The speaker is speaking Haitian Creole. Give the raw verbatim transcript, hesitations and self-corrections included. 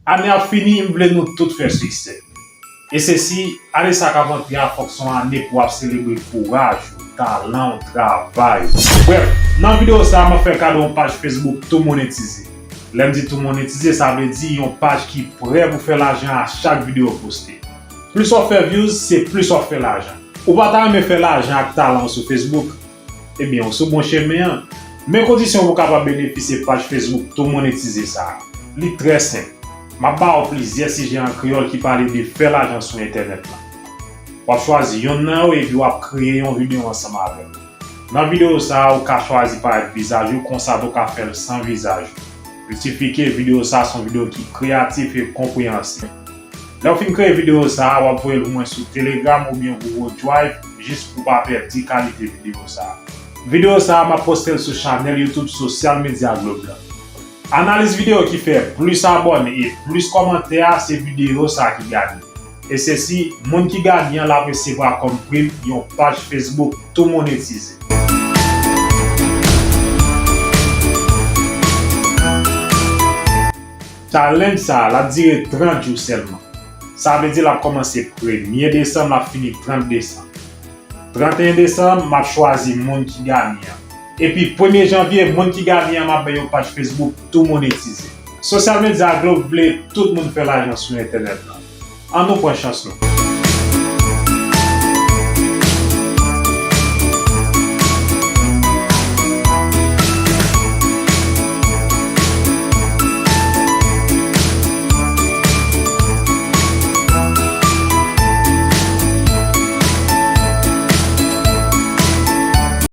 Ane ap fini, m vle nou tout fè siksè. E se si, ane sa k ap antre a fòk se yon ane pou w ap selebre kouraj ou, talan w, travay ou. Brèf, nan videyo sa a, m ap fè kado yon paj Facebook tou monetize. Lè m di tou monetize, sa vle di yon paj ki prè pou fè lajan a chak videyo w poste. Plis w ap fè views, se plis w ap fè lajan. Ou pa ta renmen fè lajan ak talan w sou Facebook? Ebyen, ou sou bon chemen an. Men kondisyon pou w kapab benefisye paj Facebook tou monetize sa a. Li trè senp. M ap ba w plizyè sijè an kreyòl ki pale de fè lajan sou entènèt la. W ap chwazi yonn nan yo epi w ap kreye yon videyo ansanm avè m. Nan videyo sa a, ou ka chwazi parèt vizaj ou, konsa tou ka fè l san vizaj ou. Jistifike videyo sa a se yon videyo ki kreyatif e konpreyansib. Lè w fin kreye videyo sa a, w ap voye l pou mwen sou Telegram oubyen Google Drive, jis pou w pa pèdi kalite videyo sa a. Videyo sa a, m ap poste l sou chanèl YouTube Sosyal Medya Globe la. Analiz videyo ki fè plis abòne e plis kòmantè a, se videyo sa a ki ganye. E se si, moun ki ganye an, l ap resevwa kòm prim yon paj Facebook tou monetize. Challenge sa a, l ap dire trant jou sèlman. Sa vle di l ap kòmanse premye desanm, l ap fini trant desanm. Tranteyen desanm, m ap chwazi moun ki ganye an. Epi premye janvye, moun ki ganye an, m ap bay yon paj Facebook tou monetize. Sosyal Medya Globe vle tout moun fè lajan sou entènèt la. An nou pran chans nou.